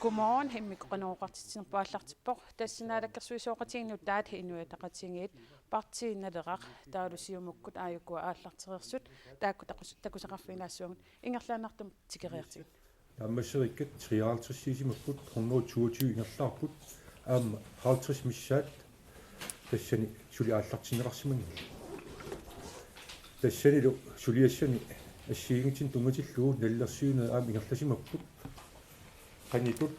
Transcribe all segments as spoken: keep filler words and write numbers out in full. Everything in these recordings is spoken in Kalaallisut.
Godmorgen, Hemmik Qanoqartitsinerpaallaq. Tassa naalakkersuisooqatigiit nutaat Inuit Ataqatigiit, Partii Naleraq taavalu Siumukkut aajukua aallartereersut taakku takus-, takusaqarfigilaassuagut, ingerlaannartumik tikeriartigit. Naammassereerikkat treoghalvtredsiusimapput, hundrede toogtyve ingerlaarput, aamma halvtreds missaat tassani suli aallartinneqarsimanngillat. Tassanilu suliassani assigiinngitsunik tunngatillugu nalilersuinerit aamma ingerlasimapput. Qanitut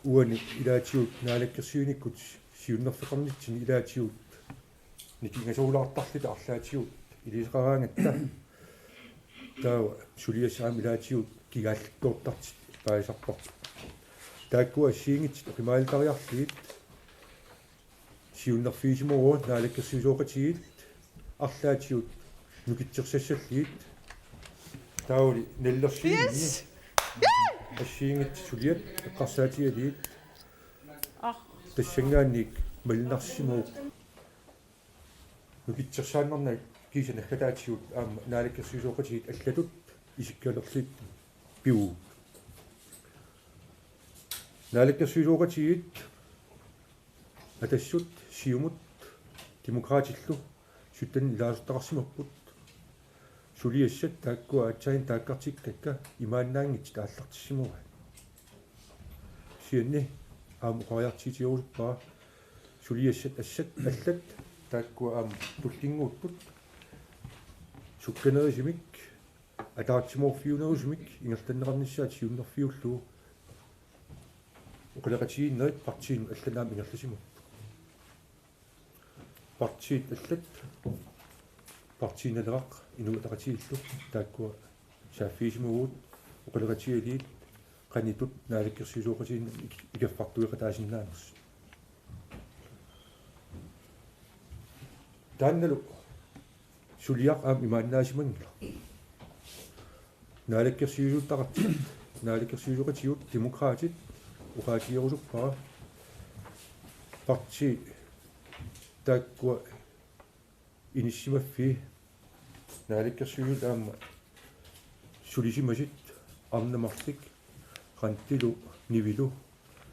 uani ilaatigut naalakkersuinikkut siunnerfeqarnitsinni ilaatigut nikingasoorulaartarluta arlaatigut ilisaqaraangatta. Taava suliassat aamma ilaatigut kigaallattoortartut paasisarparput. Taakkua assigiinngitsut oqimaalitariarlugit siunnerfigisimavugut naalakkersuisooqatigiit arlaatigut nukittorsassallugit. Taavali nalilersuininni Yes! Assigiinngitsut suliat eqqarsaatigalugit Ah. tassanngaanniit malinnarsimavoq. Nukittorsaannarnagit kiisa naggataatigut aamma naalakkersuisooqatigiit allatut isikkalerlugit pivugut. Naalakkersuisooqatigiit Atassut, Siumut, Demokraatillu sytten ilaasortaqarsimapput. Suliassat taakkua aatsaat taakkartikkakka imaannaanngitsut aallartissimavaat. Kisianni aamma oqariartuutigerusuppara suliassat assat allat taakkua aamma tullinnguuttut sukkanerusumik ataatsimoorfiunerusumik ingerlanneqarnissaat siunnerfiullugu oqaloqatigiinnerit partiinut allanut aamma ingerlasimapput. Partiit allat, Partii Naleraq, Inuit Ataqatigiillu, taakkua saaffigisimavugut oqaloqatigalugit qanitut naalakkersuisooqatigiinnik ik-, ikaffartueqataasinnaanersut. Taannalu suliaq aamma imaannaasimanngilaq. Naalakkersuisuutaqartut, naalakkersuisooqatigiit Demokraatit oqaatigerusuppara partii taakkua inissimaffii naalakkersuisut aamma sulisimasut Arnat Marluk, Randilu Nivilu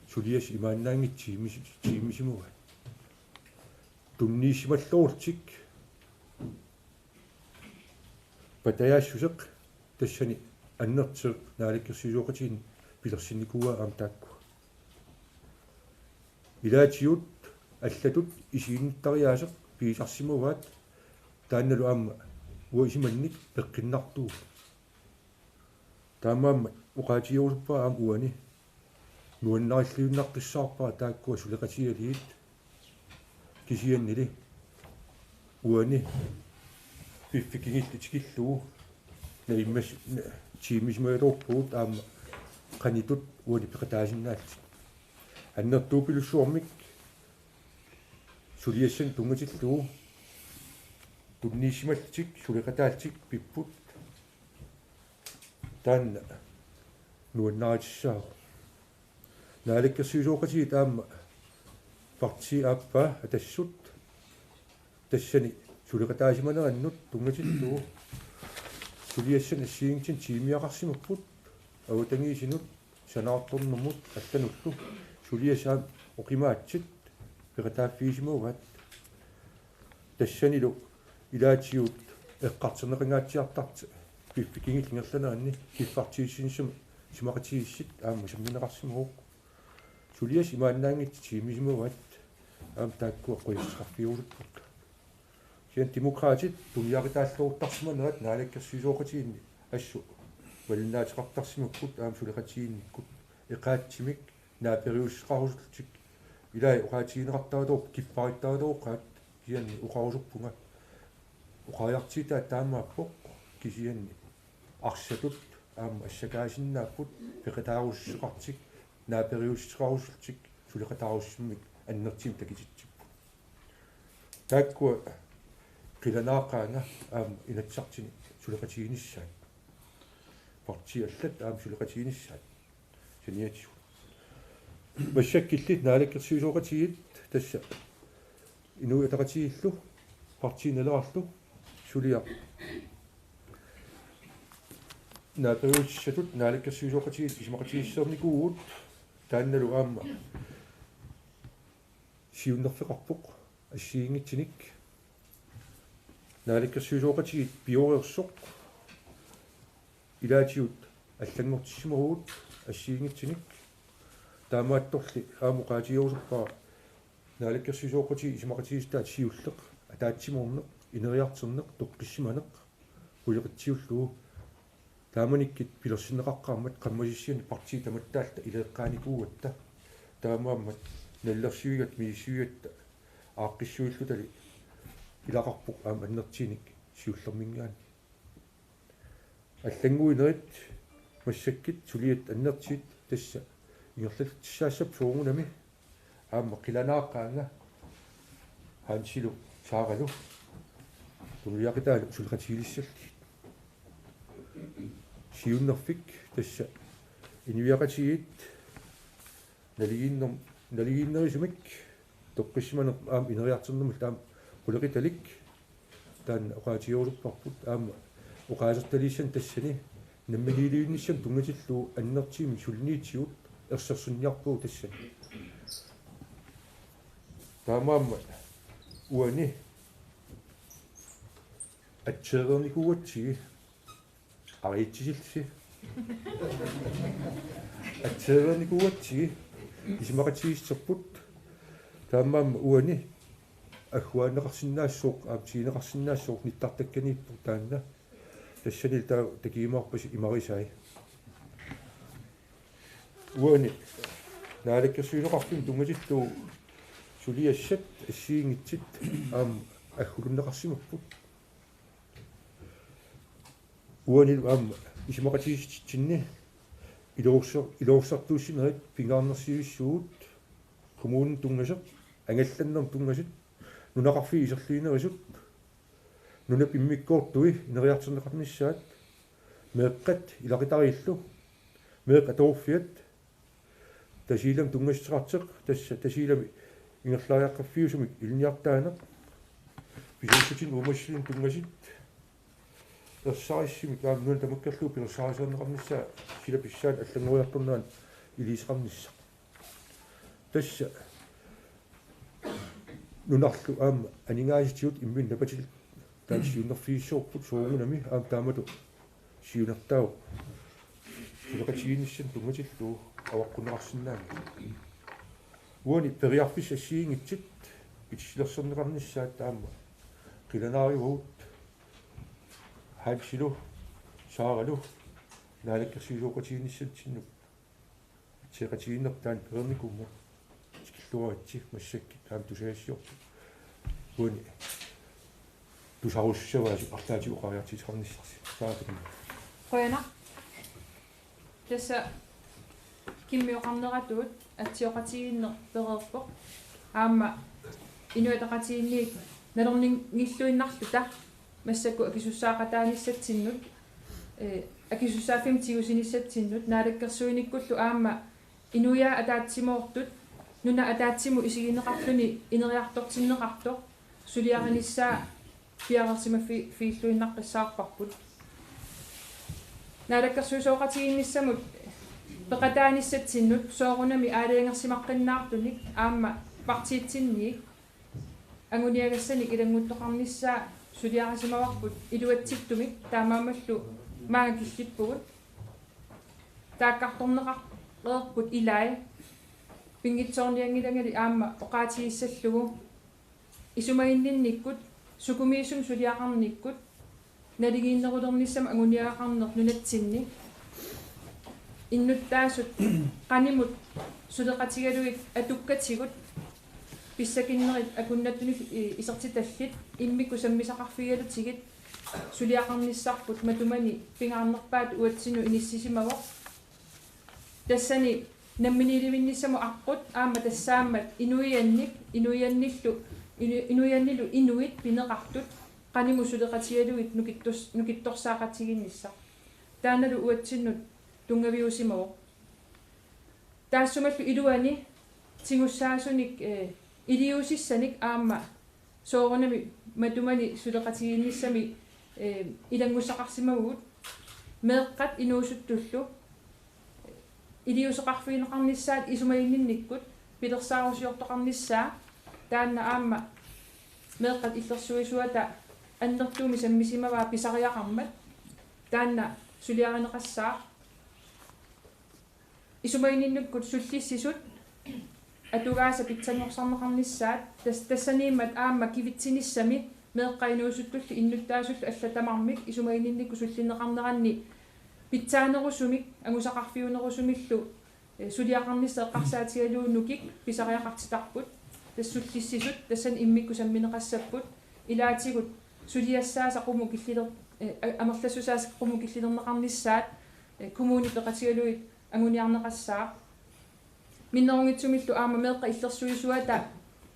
suliassat imaannaanngitsut tiimmis-, tiimmisimavaat. Tunniussimallutik patajaassuseq tassani annertuumik naalakkersuisooqatigiinni pilersinnikuuaa aamma taakku. Ilaatigut allatut isiginnittariaaseq pigisarsimavaat taannalu aamma uanga isumannik peqqinnartuuvoq. Taamaammat oqaatigerusuppara aamma uani nuannarilluinnartussaavarpara taakkua suleqatigalugit kisiannili uani piffissap kingullermi tikillugu naammas-, na-, tiimmisimagaluarpugut aamma qanitut uani peqataasinnaallutik. Annertupilussuarmik suliassanik tunngatillugu tunniussimallutik suleqataallutik pipput. Taanna nuannaritissaavoq. Naalakkersuisooqatigiit aamma partiit aappaa Atassut tassani suleqataasimanerannut tunngatillugu suliassanik assigiinngitsunik tiimmiaqarsimapput avatangiisinut sanaartornermut allanullu suliassat aamma oqimaatsut peqataaffigisimavaat. Tassanilu ilaatigut eqqartorneqangaatsiartartut piffissap kingullermi ingerlaneranni kiffartuussinissamut isumaqatigiissut aamma sammineqarsimavoq. Suliassat imaannaanngitsut tiimmisimavaat aamma taakkua qujassuteqarfigerusuppakka. Kisianni Demokraatit tuniaqataalluartarsimanerat naalakkersuisooqatigiinni assut malunnaateqartarsimapput aamma suleqatigiinnikkut eqaatsumik naaperiussuteqarusullutik. Ilai oqaatigineqartaratoq kiffartariaqartoqaat kisianni oqarusuppunga oqariartuutaa taamaappoq kisianni arsartut aamma assakaasinnaapput peqataarusussaqartut naaperiussuteqarusullutik suleqataarusummik annertuumik takutitsipput. Taakkua qilanaaqaanga aamma Inatsisartuni suleqatiginissaat. Partiit allat aamma suleqatiginissaat. Saniatigut. Massakkut illit naalakkersuisooqatigiit tassa Inuit Ataqatigiillu Partiinaleqarlu suliaq naaperiutissatut naalakkersuisooqatigiit isumaqatigiissereernikuuvugut, taannalu aamma siunnerfeqarpoq assigiinngitsunik. Naalakkersuisooqatigiit pioreersoq ilaatigut allanngortissimavugut assigiinngitsunik. Taamaattorli aamma oqaatigerusuppara naalakkersuisooqatigiit isumaqatigiissutaat siulleq ataatsimoorneq, ineriartorneq, toqqissimaneq quleqitsiullugu. Taamanikkut pilersinneqaqqaarmat qammasissiani partiit tamattaalluta ileqqaanikuugatta. Taamaammat nalilersuigatta, misissuigatta aaqqissuillutali ilaqarpoq aamma annertuumik siullermiinngaanniit. Allannguinerit massakkut suliat annertuut tassa ingerlatissaassapput soorunami, aamma qilanaaqaanga Hansilu Saaralu tunuliaqutaalu suleqatigilissallugit. Siunnerfik tassa inuiaqatigiit naligiinner-, naligiinnerisumik toqqissimaneq aamma ineriartornermut aamma qulequtalik taanna oqaatigerusupparput, aamma oqaasertaliissanik tassani namminiilivinnissamut tunngatillugu annertuumik suliniutigut ersersorniarpugut tassani. Taamaammat uani atseereernikuugatsigit, ariitsillusi. Atseereernikuugatsigit isumaqatigiissuserput. Taamaammat uani agguaanneqarsinnaasoq, aamma tiguneqarsinnaasoq nittartakkaniippoq taanna. Tassanilu taava takujumaarpasi imarisai. Uani naalakkersuisoqarfimmut tunngatillugu suliassat assigiinngitsut aamma aggulunneqarsimapput. Uanilu aamma isumaqatigiissutitsinni iluarsa-, iluarsartuussinerit pingaarnersiuissuugut, kommunip tunngasut, angallannermut tunngasut, nunaqarfiit iserliinerisut, nunap immikkoortui ineriartorneqarnissaat, meeqqat ilaqutariillu, meeqqat atoruuffiat, Tasiilamut tunngassuteqartoq, tassa Tasiilami ingerlariaqqiffiusumik ilinniartitaaneq, pisuussutinik uumassusinik tunngasut, ersarissumik aamma nuna tamakkerlugu pilersaarusiorneqarnissaa, sila pissaat allanngoriartorneranut iliuuseqarnissaq. Tassa nunarlu aamma aningaasatigut imminnut napatillugu taanna siunnerfigissavarput soorunami, aamma taamatut siunertaavoq suleqatigiinnissamut tunngatillugu avaqqunneqarsinnaanngilaq. Uani periarfissat assigiinngitsut itissilersorneqarnissaat aamma qilanaarivagut. Hansilu Saaralu naalakkersuisooqatigiinnissatsinnut atseeqatigiinnerput taanna pereernikuummat tikilluaritsi massakkut aamma tusagassiorput. Uani tusarussaavasi arlaatigut oqariartuuteqarnissarsi. Taakku. Qujanaq. Tassa Kimmioqarneratuut atsioqatigiinneq pereerpoq. Aamma Inuit Ataqatigiinniit nalorninngilluinnarluta massakkut akisussaaqataanissatsinnut, eh, akisussaaffimmik tigusinissatsinnut, naalakkersuinikkullu aamma inuiaat ataatsimoortut, nunap ataatsimut isigineqarluni ineriartortinneqartoq suliarinissaa piareersimaffi-, -filluinnaqqissaarparput. Naalakkersuisooqatigiinnissamut peqataanissatsinnut soorunami aalajangersimaqqinnaartunik aamma partiitsinniit anguniagassanik ilannguttoqarnissaa suliarisimavarput iluatsittumik, taamaammallu maanga killippugut. Taakkartorneqareerput ilai pinngitsoornianngilangali aamma oqaatigissallugu isumaginninnikkut, sukumiisumik suliaqarnikkut, naligiinnerulernissamut anguniagaqarneq nunatsinni, innuttaasut qanimut suleqatigalugit atukkatigut, pissakinnerit akunnattunillu i-, isertitallit, immikkut sammisaqarfigigalutigit suliaqarnissarput matumani pingaarnerpaatut uatsinnut inissisimavoq. Tassani namminiilivinnissamut aqqut aamma tassaammat inuiannik, inuiannillu, inu-, inuiannilu inuit pineqartut qanimut suleqatigalugit nukittus-, nukittorsaaqatigiinnissaq. Taannalu uatsinnut tunngaviusimavoq. Taassumalu iluani tigussaasunik, eh, iliuusissanik aamma Soorunami matumani suleqatigiinnissami, eh, ilanngussaqarsimavugut meeqqat inuusuttullu iliuuseqarfigineqarnissaat isumaginninnikkut pilersaarusiortoqarnissaa, taanna aamma meeqqat illersuisuata annertuumik sammisimavaa pisariaqarmat, taanna suliarineqassaaq. Isumaginninnikkut sullissisut atugaasa pitsanngorsarneqarnissaat, tas-, tassaniimmat aamma kivitsinissami meeqqat inuusuttullu innuttaasullu allat tamarmik isumaginninnikkut sullinneqarneranni pitsaanerusumik angusaqarfiunerusumillu, eh, suliaqarnissaq eqqarsaatigalugu nukik pisariaqartitarput. Tassa sullissisut tassani immikkut sammineqassapput. Ilaatigut suliassaasa qummut killiler-, eh, a-, amerlassusaasa qummut killilerneqarnissaat, eh, kommunit peqatigalugit anguniarneqassaaq. Minnerunngitsumillu aamma meeqqat illersuisuata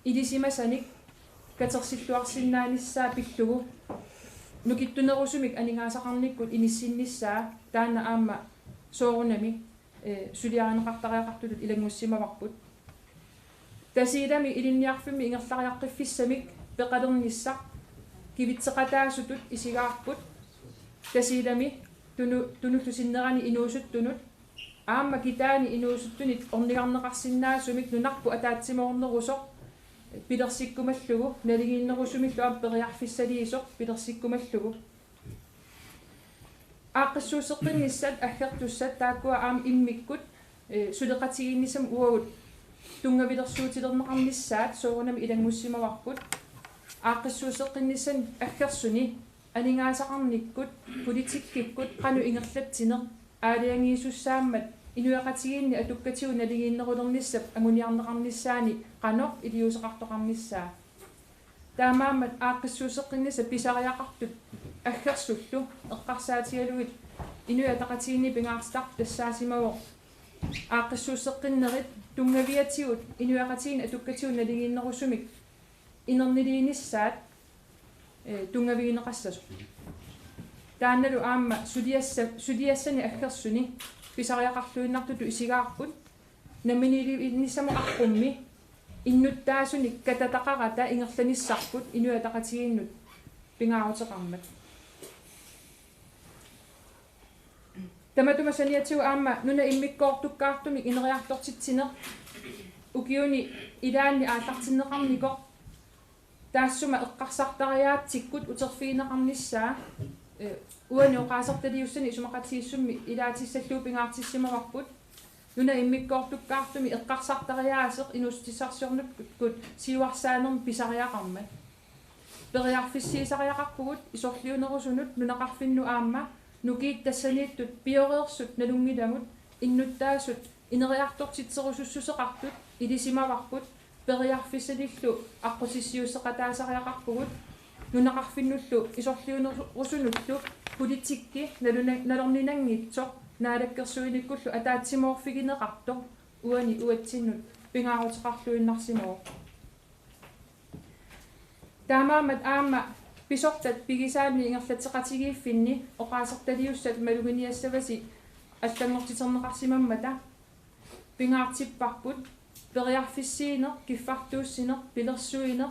ilisimasanik katersilluarsinnaanissaa pillugu nukittunerusumik aningaasaqarnikkut inissinnissaa, taanna aamma soorunami, eh, suliarineqartariaqartutut ilanngussimavarput. Tasiilami ilinniarfimmi ingerlariaqqiffissamik peqalernissaq kivitseqataasutut isigaarput. Tasiilami tunu-, tunullu sinnerani inuusuttunut aamma kitaani inuusuttunit ornigarneqarsinnaasumik nunarput ataatsimoornerusoq pilersikkumallugu, naligiinnerusumillu aamma periarfissaliisoq pilersikkumallugu. Aaqqissuusseqqinnissat aggertussat taakkua aamma immikkut, eh, suleqatigiinnissamut uagut tunngavilersuutilerneqarnissaat soorunami ilanngussimavarput. Aaqqissuusseqqinnissani aggersuni aningaasaqarnikkut politikkikkut qanoq ingerlatsineq aalajangiisussaammat inuiaqatigiinni atukkatigut naligiinnerulernissap anguniarneqarnissaani qanoq iliuuseqartoqarnissaa. Taamaammat aaqqissuusseqqinnissaq pisariaqartut aggersullu eqqarsaatigalugit Inuit Ataqatigiinni pingaartitarput tassaasimavoq aaqqissuusseqqinnerit tunngaviatigut inuiaqatigiinni atukkatigut naligiinnerusumik inerniliinissaat, eh, tunngavigineqassasoq. Taannalu aamma suliassa-, suliassani aggersuni pisariaqarluinnartutut isigaarput, namminiilivinnissamut aqqummi innuttaasunik katataqarata ingerlanissarput Inuit Ataqatigiinnut pingaaruteqarmat. Tamatuma saniatigut aamma nunap immikkoortukkaartumik ineriartortitsineq ukiuni ilaanni aallartinneqarnikoq taassuma eqqarsartariaatsikkut uterfigineqarnissaa, eh, uani oqaasertaliussani isumaqatigiissummi ilaatissallugu pingaartissimavarput nunap immikkoortukkaartumik eqqarsartariaaseq inuussutissarsiornikkut siuarsaanermik pisariaqarmat. Periarfissiisariaqarpugut isorliunerusunut nunaqarfinnut aamma nukiit tassaniittut pioreersut nalunngilamut innuttaasut ineriartortitserusussuseqartut ilisimavarput, periarfissanillu aqqutissiuusseqataasariaqarpugut, nunaqarfinnullu isorliunerusunullu politikki naluna-, nalorninanngitsoq naalakkersuinikkullu ataatsimoorfigineqartoq uani uatsinnut pingaaruteqarluinnarsimavoq. Taamaammat aamma pisortat pigisaanni ingerlatseqatigiiffinni oqaasertaliussat maluginiassavasi allanngortiterneqarsimammata pingaartipparput periarfissiineq, kiffartuussineq, pilersuineq,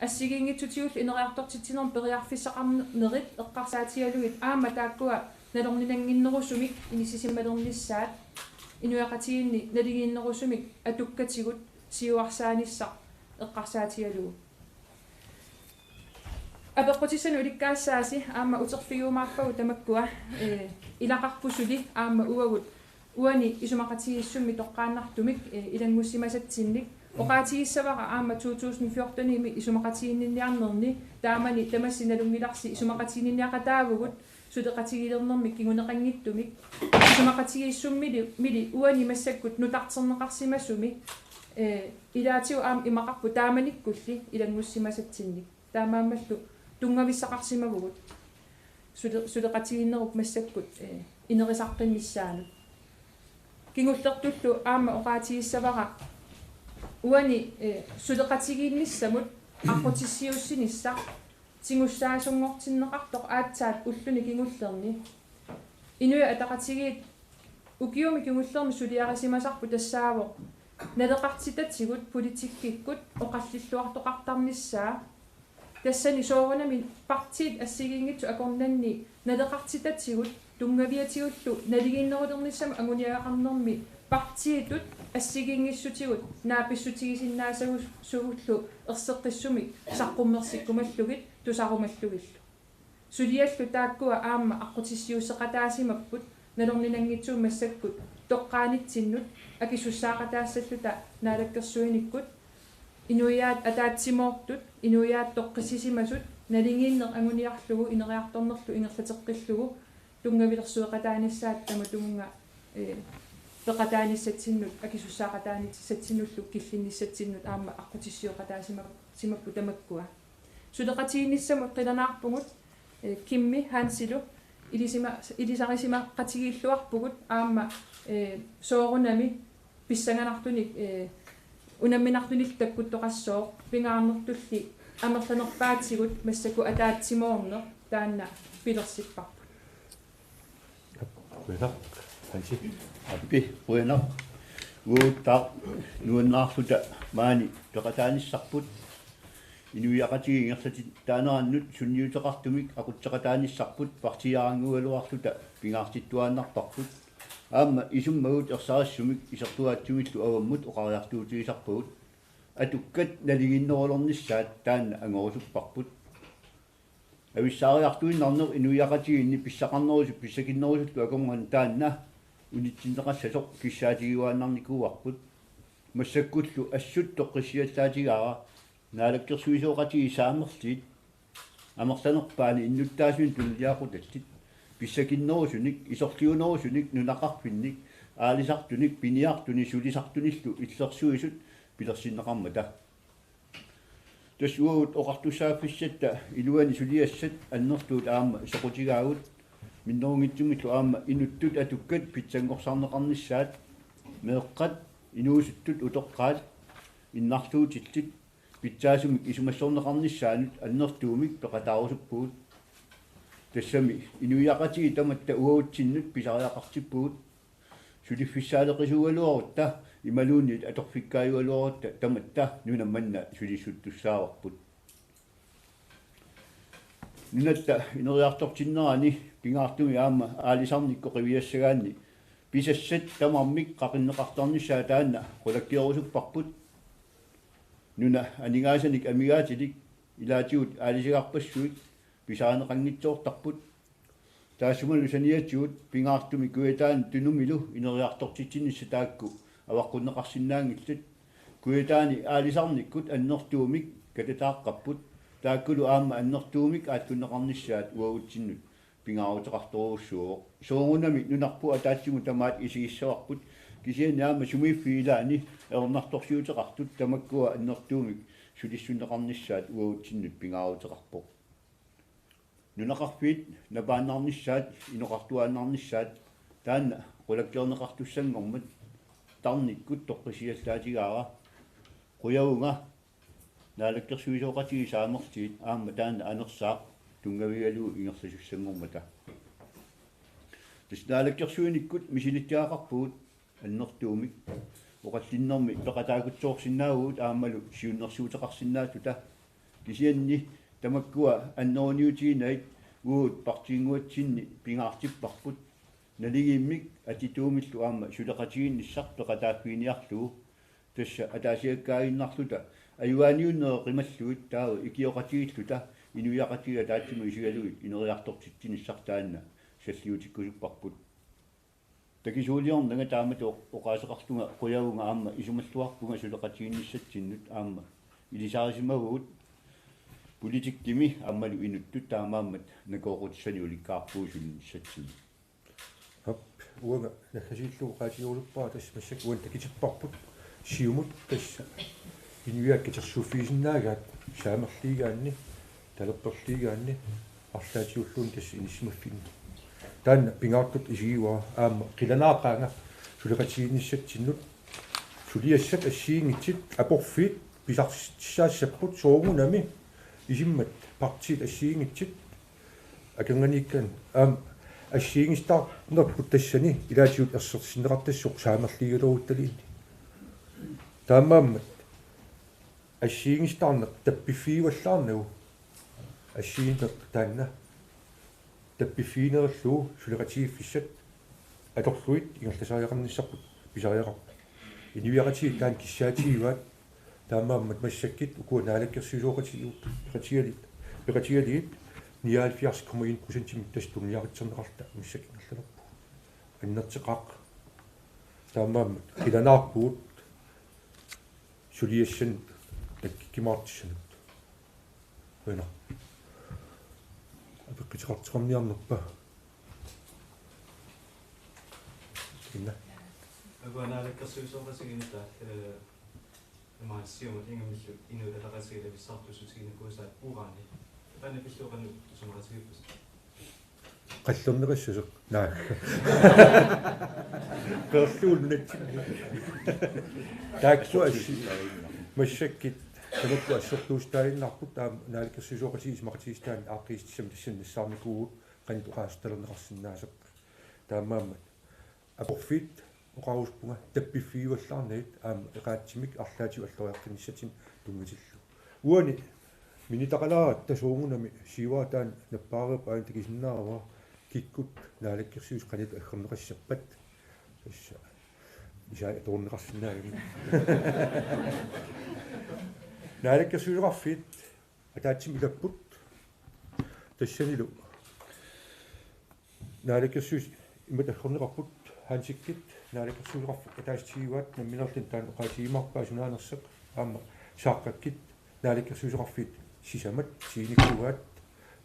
assigiinngitsutigullu ineriartortitsinermut periarfissaqarnerit eqqarsaatigalugit aamma taakkua nalorninannginnerusumik inissisimalernissaat inuiaqatigiinni naligiinnerusumik atukkatigut siuarsaanissaq eqqarsaatigalugu. Apeqqutissanut ulikkaassaasi aamma uterfigiumaarpagut tamakkua, eh, ilaqarput suli aamma uagut uani isumaqatigiissummi toqqaannartumik, eh, ilanngussimasatsinnik. Oqaatigissavara aamma to tusind fjorten-imi isumaqatiginninniarnerni taamani tamassi nalunngilarsi isumaqatiginninniaqataavugut suleqatigiilernermik kinguneqanngitsumik. Isumaqatigiissummili, mili uani massakkut nutarterneqarsimasumi, eh, ilaatigut aamma imaqarput taamanikkulli ilanngussimasatsinnik. Taamaammallu tunngavissaqarsimavugut sule-, suleqatigiinnerup massakkut, eh, inerisaqqinnissaanut. Kingullertullu aamma oqaatigissavara uani, eh, suleqatigiinnissamut aqqutissiuussinissaq tigussaassunngortinneqartoq aatsaat ulluni kingullerni. Inuit Ataqatigiit ukiumi kingullermi suliarisimasarput tassaavoq naleqartitatigut politikkikkut oqallilluartoqartarnissaa, Tassani soorunami partiit assigiinngitsut akornanni naleqartitatigut tunngaviatigullu naligiinnerulernissamut anguniagaqarnermi partiitut assigiinngissutigut naapissutigisinnaasagusugullu erseqqissumik saqqummersikkumallugit tusarumallugillu. Suliallu taakkua aamma aqqutissiuusseqataasimapput nalorninanngitsunik massakkut toqqaanitsinnut akisussaaqataassalluta naalakkersuinikkut inuiaat ataatsimoortut, inuiaat toqqissisimasut, naligiinneq anguniarlugu ineriartornerlu ingerlateqqillugu tunngavilersueqataanissaat tamatumunnga, eh, peqataanissatsinnut, akisussaaqataanissatsinnullu killinnissatsinnut aamma aqqutissiuuqataasima-, simapput tamakkua. Suleqatigiinnissamut qilanaarpugut, eh, Kimmi Hansilu ilisima-, ilisarisimaqatigiilluarpugut aamma, eh, soorunami pissanganartunik, eh, unamminartunillu takkuttoqassooq pingaarnertulli amerlanerpaatigut massakkut ataatsimoorneq taanna pilersipparput. Qujanaq, Hansi. Appi, qujanaq. Uaguttaaq nuannaarluta maani peqataanissarput. Inuiaqatigiit ingerlatitaanerannut sunniuteqartumik aqutseqataanissarput partiiarangugaluarluta pingaartittuaannarparput. Aamma isummagut ersarissumik isertuaatsumillu avammut oqariartuutigisarpagut. Atukkat naligiinnerulernissaat taanna angorusupparput. Avissaariartuinnarneq inuiaqatigiinni pissaqarnerusut pissakinnerusullu akornanni taanna unitsinneqassasoq kissaatigiuaannarnikuuarput. Massakkullu assut toqqissiallaatigaara naalakkersuisooqatigiit saamerliit amerlanerpaani innuttaasunik tunuliaqutallit pissakinnerusunik, isorliunerusunik, nunaqarfinnik, aalisartunik, piniartunik, sulisartunillu illersuisut pilersinneqarmata. Tassa uagut oqartussaaffissatta iluani suliassat annertuut aamma soqutigaagut minnerunngitsumillu aamma inuttut atukkat pitsanngorsarneqarnissaat meeqqat inuusuttut utoqqaat innarluutillit pitsaasumik isumassorneqarnissaannut annertuumik peqataarusuppugut. Tassami inuiaqatigiit tamatta uagutsinnut pisariaqartippugut. Suliffissaaleqisuugaluarutta imaluunniit atorfikkaajugaluarutta tamatta nunap manna sulissuttussaavarput. Nunatta ineriartortinnerani pingaartumik aamma aalisarnikkut qiviassagaanni pisassat tamarmik qaqinneqartarnissaat taanna qulakkeerusupparput. Nuna aningaasanik amigaatilik ilaatigut aalisagarpassuit pisarineqanngitsoortarput. Taassumalu saniatigut pingaartumik Kujataani Tunumilu ineriartortitsinissaq taakku avaqqunneqarsinnaanngillat. Kujataani aalisarnikkut annertuumik katataaqqapput. Taakkulu aamma annertuumik aattunneqarnissaat uagutsinnut pingaaruteqartorujussuuvoq. Soorunami nunarput ataatsimut tamaat isigissavarput. Kisianni aamma sumiiffiit ilaanni ajornartorsiuteqartut tamakkua annertuumik sulissunneqarnissaat uagutsinnut pingaaruteqarpoq. Nunaqarfiit napaannarnissaat, inoqartuaannarnissaat taanna qulakkeerneqartussanngormat tarnikkut toqqissiallaatigaara. Qujavunga naalakkersuisooqatigiit saamerliit aamma taanna anersaaq tunngavigalugu ingerlasussanngormata. Tassa naalakkersuinikkut misilittagaqarpugut annertuumik oqallinnermi peqataakutsoorsinnaavugut aammalu siunnersuuteqarsinnaasuta. Kisianni tamakkua anneruniutiginagit uagut partiinnguatsinni pingaartipparput. Naligiimmik atituumillu aamma suleqatigiinnissaq peqataaffiginiarlugu. Tassa ataasiakkaaginnarluta ajugaaniunnerit qimallugit taava ikioqatigiilluta inuiaqatigiit ataatsimut isigalugit ineriartortitsinissaq taanna salliutikkusupparput. Takisuuliornanga taamatut oqaaseqarlunga qujavunga aamma isumalluarpunga suleqatigiinnissatsinnut aamma ilisarisimavugut politikkimi aammalu inuttut taamaammat nakooqutissanik ulikkaarpugut sulinissatsinnut. Aap, uanga naggasiillugu oqaatigerusuppara tassa massakkut uani takutipparput Siumut tassa inuiaat katersuuffigisinnaagaat saamerliigaanni, talerperliigaanni, arlaatigulluunniit tassa inissisimaffinni. Taanna pingaartutut isigivara aamma qilanaaqaanga suleqatigiinnissatsinnut suliassat assigiinngitsut aporfiit pisarsitsissaassapput soorunami isummat partiit assigiinngitsut akornanniikkaanni aamma assigiinngisitaarnerput tassani ilaatigut ersersinneqartassaaq saamerliigaluaruttaluunniit. Taamaammat assigiinngisitaarneq tappiffigivallaarnagu assigiinneq taanna tappiffiginerillugu suleqatigiiffissat atorlugit ingerlasariaqarnissarput pisariaqarpoq. Inuiaqatigiit taanna kissaatigivaat, taamaammat massakkut ukua naalakkersuisooqatigiit peqatigalugit, peqatigalugit nioghalvfjerds komma en procentimik tassa tunuliaqutserneqarluta massakkut ingerlalerpugut. Annertoqaaq. Taamaammat qilanaarpugut suliassanut takkukkumaartussanut. Qujanaq. Apeqquteqartoqarniarnerpa? Inna. Ukua naalakkersuisooqatigiinni taava, eh, imaassi Siumut ingammillu Inuit Ataqatigiit avissaartuussutiginikuusaat urani. Taanna pillugu qanoq isumaqatigiippusi? Qallerneqassasoq. Naa. Qeerluunnatsinni. Taakkua assi. Massakkut tamakku assortuussutaaginnarput, taava naalakkersuisooqatigiit isumaqatigiissutaanni aaqqiissutissami tassani nassaarnikuuvugut qanoq oqaasertalerneqarsinnaasoq. Taamaammat aporfiit oqarusuppunga tappiffigivallaarnagit aamma eqaatsimik arlaatigut alloriaqqinnissatsinnik tunngatillugu. Uani minitaqalaaratta soorunami siuaataani nappaareerput aana takusinnaavarput kikkut naalakkersuisut qanoq atorneqassappat. Tassa isai atorneqarsinnaagami. Naalakkersuisoqarfiit ataatsimut ilapput. Tassanilu naalakkersuisut imatut atorneqarput, Hansikkut naalakkersuisoqarfik ataasiinnarlugu nammineerluni taanna oqaatigiumaarpaa sunaanersoq, aamma Saaqqakkut naalakkersuisoqarfiit sisamat tiinikuuaat,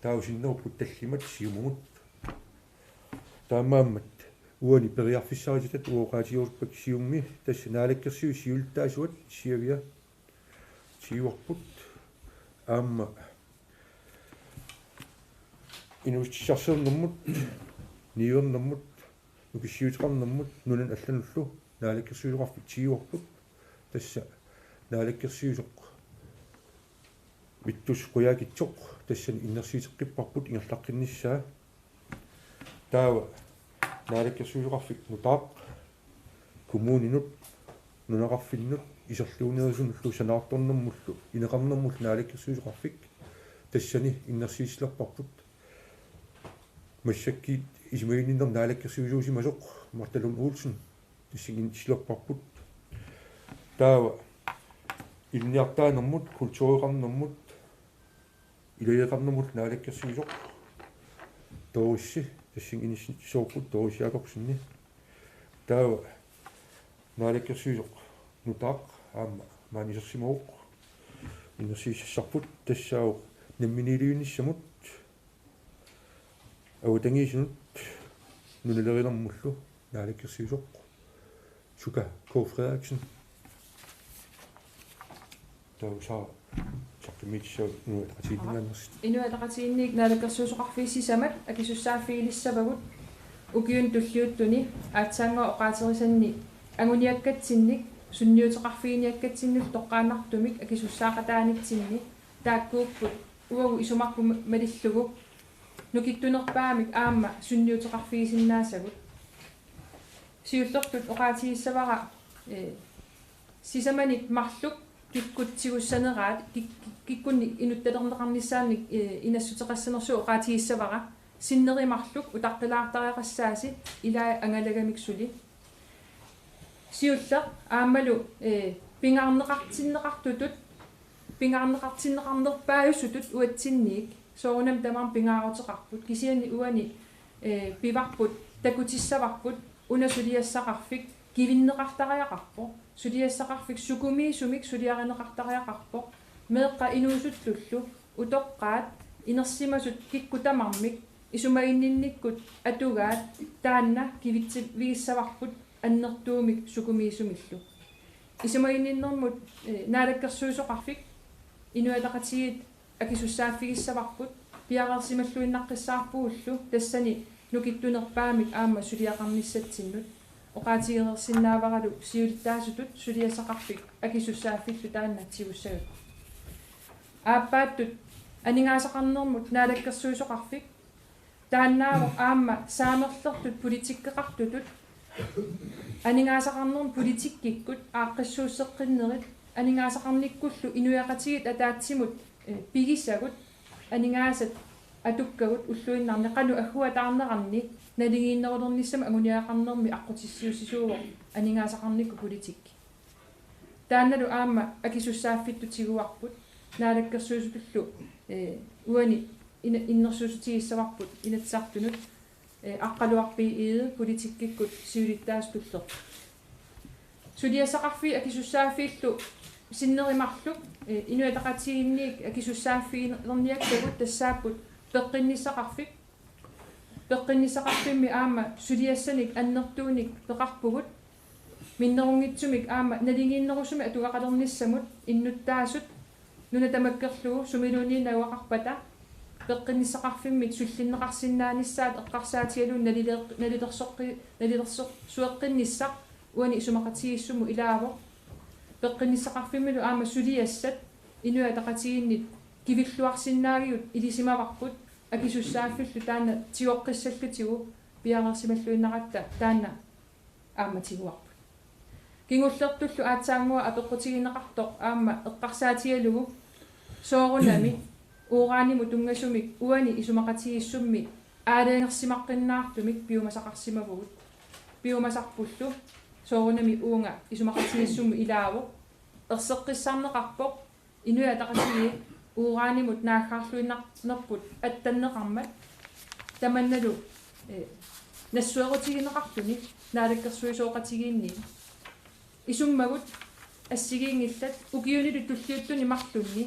taava sinnerupput tallimat Siumumut. Taamaammat uani periarfissarititat uagut oqaatigerusuppakka Siumumi, tassa naalakkersuisut siulittaasuat Siavia tiuarput, aamma inuussutissarsiornermut, niuernermut, nukissiuteqarnermut nunanut allanullu naalakkersuisoqarfik tiuarput, tassa naalakkersuisoq Vittus Qujaukitsoq tassani innersuusseqqipparput ingerlaqqinnissaa. Taava naalakkersuisoqarfik nutaaq, kommuninut, nunaqarfinnut isorliunerusunullu sanaartornermullu ineqarnermullu naalakkersuisoqarfik tassani innersuussilerparput. Massakkut isumaginninnermut naalakkersuisuusimasoq Martha Lund Olsen tassani innersuussilerparput. Taava ilinniartitaanermut, kultureqarnermut, ilageqarnermullu naalakkersuisoq Doris, tassani inissinneqarpoq Doris Jakobsen. Taava naalakkersuisoq nutaaq aamma maani isersimavoq, innersuussassarput tassaavoq namminiilivinnissamut avatangiisinut nunalerinermullu naalakkersuisoq Suka K. Frederiksen. Taava saqqummiutissavat Inuit Ataqatigiinninngaanneersut. Inuit Ataqatigiinniit naalakkersuisoqarfiit sisamat akisussaaffigilissavagut ukiuni tulliuttuni aatsaannguaq oqaatigerisanni anguniakkatsinnik sunniuteqarfiginiakkatsinnillu toqqaannartumik akisussaaqataanitsinni, taakkuupput uagut isumaqqut malillugu nukittunerpaamik aamma sunniuteqarfigisinnaasagut. Siullertut oqaatigissavara, eh, sisamanit marluk kikkut tigussaneraat, kik-, kik-, kikkunnik inuttalerneqarnissaannik, eh, inassuteqassanersugut oqaatigissavara, sinneri marluk utaqqilaartariaqassaasi ilai angalagamik suli. Siulleq aammalu, eh, pingaarneqartinneqartutut, pingaarneqartinneqarnerpaajusutut uatsinniit soorunami tamarmik pingaaruteqarput, kisianni uani, eh, pivarput, takutissavarput, una suliassaqarfik kivinneqartariaqarpoq, suliassaqarfik sukumiisumik suliarineqartariaqarpoq, meeqqat inuusuttullu, utoqqaat, inersimasut kikkut tamarmik, isumaginninnikkut atugaat taanna kivitsivigissavarput annertuumik sukumiisumillu. Isumaginninnermut, eh, naalakkersuisoqarfik Inuit Ataqatigiit akisussaaffigissavarput, piareersimalluinnaqqissaarpugullu tassani nukittunerpaamik aamma suliaqarnissatsinnut. Oqaatigereersinnaavaralu siulittaasutut suliassaqarfik akisussaaffillu taanna tigussagakku. Aappaattut aningaasaqarnermut naalakkersuisoqarfik, taannaavoq aamma saamerlertut politikkeqartutut, aningaasaqarnermut politikkikkut aaqqissuusseqqinnerit, aningaasaqarnikkullu inuiaqatigiit ataatsimut, eh, pigisagut, aningaasat atukkagut ulluinnarni qanoq agguataarneranni naligiinnerulernissamut anguniagaqarnermi aqqutissiuussisuuvoq aningaasaqarnikkut politikki. Taannalu aamma akisussaaffittut tiguarput, naalakkersuisutullu, eh, uani ina-, innersuussutigissavarput Inatsisartunut, eh, Aqqaluaq B. Egede politikkikkut siulittaasup tullerput. Suliassaqarfiit akisussaaffiillu sinneri marluk, eh, Inuit Ataqatigiinniit akisussaaffigilerniakkagut tassaapput peqqinnissaqarfik. Peqqinnissaqarfimmi aamma suliassanik annertuunik peqarpugut. Minnerunngitsumik aamma naligiinnerusumik atugaqalernissamut innuttaasut nuna tamakkerlugu sumiluunniit najugaqarpata peqqinnissaqarfimmit sullinneqarsinnaanissaat eqqarsaatigalugu nalileeq-, nalilersoqqi-, nalilersorsueqqinnissaq uani isumaqatigiissummut ilaavoq. Peqqinnissaqarfimmilu aamma suliassat Inuit Ataqatigiinnit kivilluarsinnaagigut ilisimavarput, akisussaaffillu taanna tigoqqissallutigu piareersimalluinnaratta taanna aamma tiguarput. Kingullertullu aatsaannguaq apeqqutigineqartoq aamma eqqarsaatigalugu soorunami uranimut tunngasumik uani isumaqatigiissummi aalajangersimaqqinnaartumik piumasaqarsimavugut. Piumasarpullu soorunami uunga isumaqatigiissummut ilaavoq. Erseqqissarneqarpoq Inuit Ataqatigiit uranimut naaggaarluinnarnerput attanneqarmat tamannalu, eh, nassuerutigineqarluni naalakkersuisooqatigiinni. Isummagut assigiinngillat ukiunilu tulliuttuni marlunni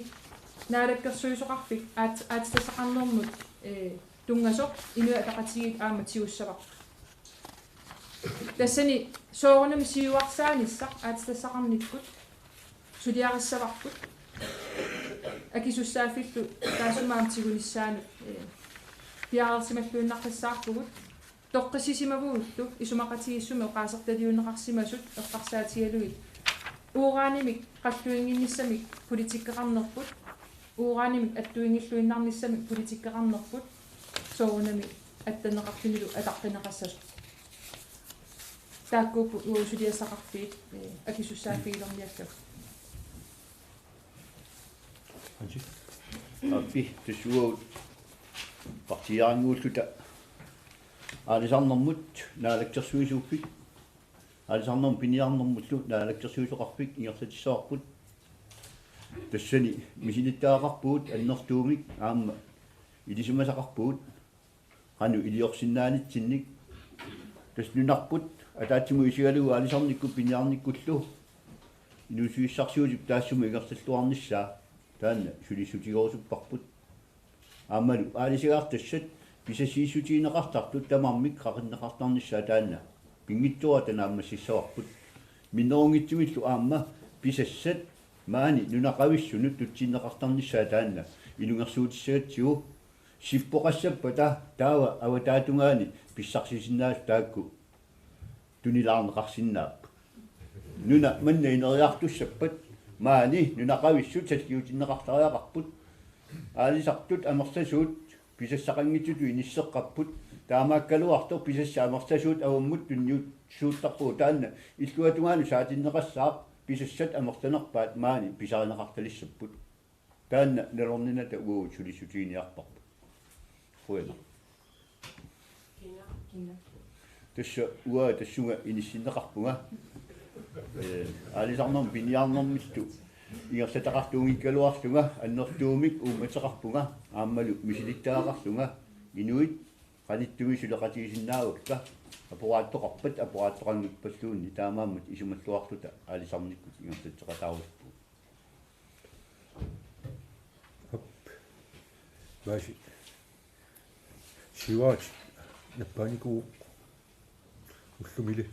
naalakkersuisoqarfik aat-, aatsitassaqarnermut, eh, tunngasoq Inuit Ataqatigiit aamma tigussavarput. Tassani soorunami siuarsaanissaq aatsitassaqarnikkut suliarissavarput. Akisussaaffillu taassuma aamma tigunissaanut, eh, piareersimalluinnaqqissaarpugut. Toqqissisimavugullu isumaqatigiissummi oqaasertaliunneqarsimasut eqqarsaatigalugit uranimik qalluinnginnissamik politikkeqarnerput, uranimik attuinngilluinnarnissamik politikkeqarnerput, soorunami attanneqartunilu ataqqineqassasut. Taakkuupput uagut suliassaqarfiit, eh, akisussaaffigilerniakkagut. Ansi. Aappi, tassa uagut partiiaranngulluta aalisarnermut naalakkersuisuuffik, aalisarnermut piniarnermullu naalakkersuisoqarfik ingerlatissavarput. Tassani misilittagaqarpugut annertuumik aamma ilisimasaqarpugut qanoq iliorsinnaanitsinnik. Tassa nunarput ataatsimut isigalugu aalisarnikkut piniarnikkullu inuussutissarsiutip taassuma ingerlalluarnissaa taanna sulissutigerusupparput. Aammalu aalisagaartassat pisassiissutigineqartartut tamarmik qaqinneqartarnissaa taanna pinngitsoorata naammassissavarput. Minnerunngitsumillu aamma pisassat maani nunaqavissunut tutsinneqartarnissaa taanna ilungersuutissagatsigu. Sippoqassappata taava avataatungaani pissarsisinnaasut taakku tunilaarneqarsinnaapput. Nuna manna ineriartussappat maani nunaqavissut salliutinneqartariaqarput. Aalisartut amerlasuut pisassaqanngitsutut inisseqqapput. Taamaakkaluartoq pisassat amerlasuut avammut tunniussuuttarpugut, taanna illuatungaanut saatinneqassaaq pisassat amerlanerpaat maani pisarineqartalissapput. Taanna nalorninata uagut sulissutiginiarparput. Qujanaq. Tassa uanga tassunga inissinneqarpunga. Eh, aalisarnermut piniarnermullu ingerlataqartuunngikkaluarlunga annertuumik uummateqarpunga aammalu misilittagaqarlunga inuit qanittumi suleqatigisinnaavakka, aporaattoqarpat aporaattoqanngippalluunniit taamaammat isumalluarluta aalisarnikkut ingerlatseqataarusupput. Aap. Maasi. Siuaat nappaanikuuvoq ullumili.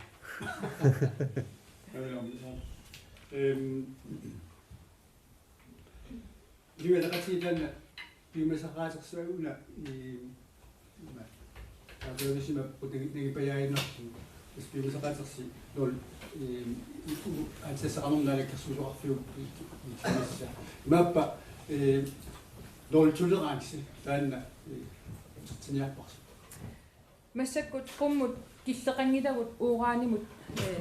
Øhm, Inuit Ataqatigiit taanna piumasaqaatersuuguna, ii, ima, taakkuusimapput nagi-, nagipajaaginnarlugu. Tassa piumasaqaatersi nul, ii, u-, u-, aatsitassaqarnermut naalakkersuisoqarfiup i-, i-, i-, imaappa, ii, nul tolerance taanna, ii, utertinniarparsi. Massakkut qummut killeqanngilagut uranimut, eh,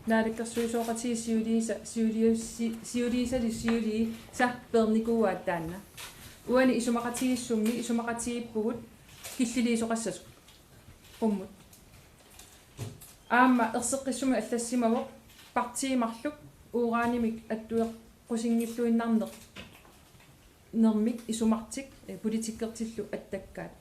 naalakkersuisooqatigiit siuliisa-, siuliussi-, siuliisali siuliisa peernikuuaat taanna. Uani isumaqatigiissummi isumaqatigiippugut killiliisoqassasoq. Qummut. Aamma erseqqissumik allassimavoq partiit marluk uranimik attueqqusinngilluinnarnermik isumartik, eh, politikkertillu attakkaat.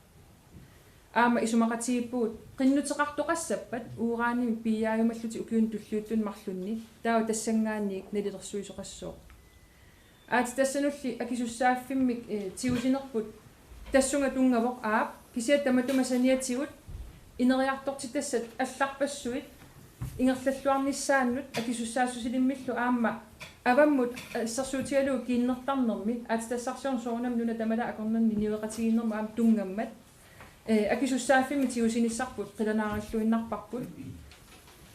Aamma isumaqatigiippugut qinnuteqartoqassappat uranimik piiaajumallutik ukiuni tulliuttuni marlunni, taava tassanngaanniit nalilersuisoqassooq. Aatsitassanulli akisussaaffimmik, eh, tigusinerput tassunga tunngavoq aap, kisianni tamatuma saniatigut ineriartortitassat allarpassuit ingerlalluarnissaannut akisussaassusilimmillu aamma avammut assersuutigalugu kiinnertarnermi aatsitassarsiorneq soorunami nuna tamalaat akornanni niueqatigiinnermut aamma tunngammat, eh, akisussaaffimmik tigusinissarput qilanaaralluinnarparput.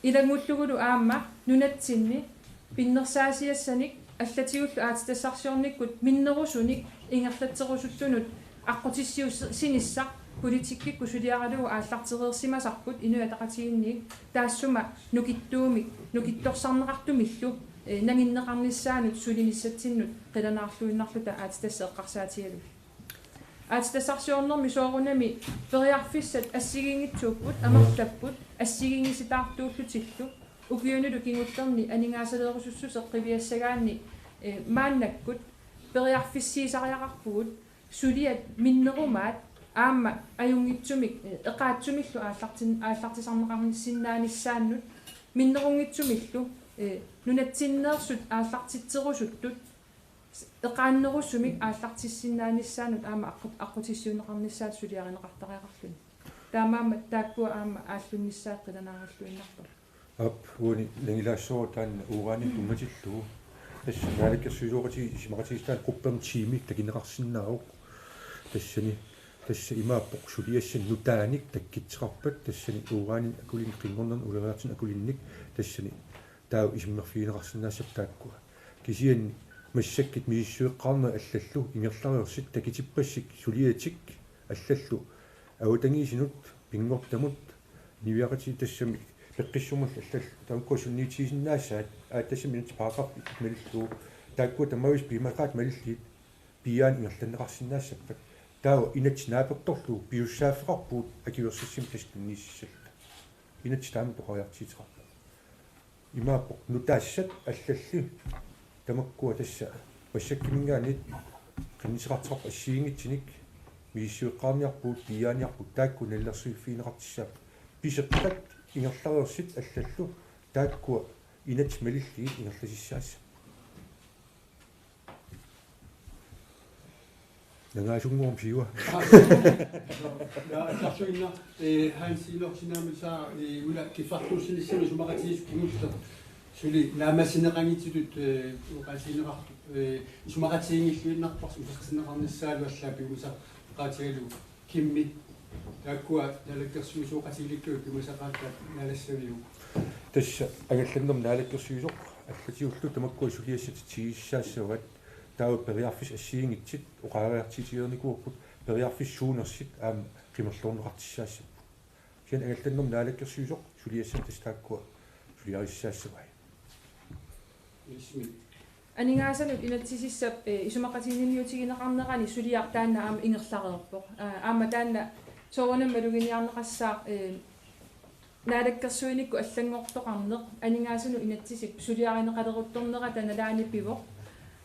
Ilanngullugulu aamma nunatsinni pinnersaasiassanik allatigullu aatsitassarsiornikkut minnerusunik ingerlatserusullutik aqqutissiuussinissaq politikkikkut suliaralugu aallartereersimasarput Inuit Ataqatigiinniit, taassuma nukittuumik, nukittorsarneqartumillu, eh, nanginneqarnissaanut sulinissatsinnut qilanaarluinnarluta aatsitassat eqqarsaatigalugit. Aatsitassarsiornermi soorunami periarfissat assigiinngitsuupput, amerlapput assigiinngisitaartuullutillu, ukiunilu kingullerni aningaasaleerusussuseq qiviassagaanni, eh, maannakkut periarfissiisariaqarpugut suliat minnerumaat aamma ajunngitsumik, eh, eqaatsumillu aallartin-, aallartisarneqarsinnaanissaannut, minnerunngitsumillu, eh, nunatsinneersut aallartitserusuttut eqaannerusumik aallartissinnaanissaannut aamma aqqut-, aqqutissiuunneqarnissaat suliarineqartariaqarluni. Taamaammat taakkua aamma aallunnissaat qilanaaralluinnarpoq. Aap, uani nangilaassooq taanna uranip tunngatillugu. Tassa naalakkersuisooqatigiit isumaqatigiissutaanni qupperneq tiimi takineqarsinnaavoq. Tassani, tassa imaappoq suliassanik nutaanik takkuttoqarpat tassani uranip akulinnik qinngornernik uloriartunik akulinnik tassani taava isummerfigineqarsinnaassappat taakkua. Kisianni massakkut misissueqqaarnerit allallu ingerlareersut takutippassuk suliatik allallu avatangiisinut pinngortamut niviaqatigiit tassami peqqissummullu allallu tamakkua sunniutigisinnaassaat, aa, tassami inatsit paragraf malillugu taakkua tamaavisa piumasaqaatit malillugit piiaanik ingerlanneqarsinnaassappat. Taava inatsit naapertorlugu piussaaffeqarpugut akuersissummik tassa tunniussissalluta. Inatsit taama toqariartuuteqarpoq. Imaappoq nutaassat allallu tamakkua tassa massakkuminngaanniit qinnuteqartoqarput assigiinngitsunik misissueqqaarniarpugut, piiaaniarpugut, taakku nalilersuiffigineqartussaapput. Piseqqat ingerlareersut allallu taakkua inatsit malillugit ingerlassaassapput. Nangaasunngormat siua. Ja, tassa una, eh, Hans Enok sinaamisa, eh, una kiffartuussinissamut isumaqatigiissut kingulleq suli naammassineqanngitsutut, eh, oqaatigineqartut, eh, isumaqatigiinngilluinnarparsi utertinneqarnissaalu allaat piumasaqaatigalugu. Kimmi, taakkua naalakkersuisooqatigiillikka piumasaqaataat naalassaviuk? Tassa angallannermut naalakkersuisoq allatigullu tamakkua suliassat tigussassavaat, taava periarfissat assigiinngitsut oqariartuutigereernikuupput, periarfissat suunersut aamma qimerloorneqartussaassapput. Kisianni angallannermut naalakkersuisoq suliassanik tassa taakkua suliarissaassavai. Ismi. Aningaasanut inatsisissap, eh, isumaqatiginninniutigineqarnerani suliaq taanna aamma ingerlareerpoq. Aa, aamma taanna soorunami maluginiarneqassaaq, eh, naalakkersuinikkut allanngortoqarneq aningaasanut inatsisip suliarineqaleruttornerata nalaani pivoq.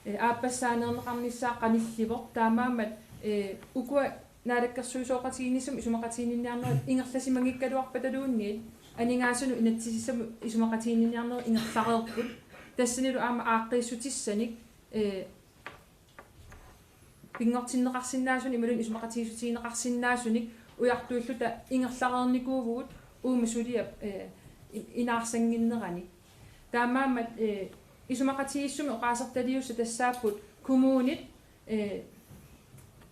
Eh, aappassaaneerneqarnissaa qanillivoq. Taamaammat, eh, ukua naalakkersuisooqatigiinnissamut isumaqatiginninniarnerit ingerlasimanngikkaluarpataluunniit aningaasanut inatsisissamut isumaqatiginninniarnerit ingerlareerput. Tassanilu aamma aaqqiissutissanik, eh, pinngortinneqarsinnaasunik imaluunniit isumaqatigiissutigineqarsinnaasunik ujartuilluta ingerlareernikuuvugut uuma suliap, eh, i-, inaarsannginnerani. Taamaammat, eh, isumaqatigiissumik oqaasertaliussat tassaapput kommunit, eh,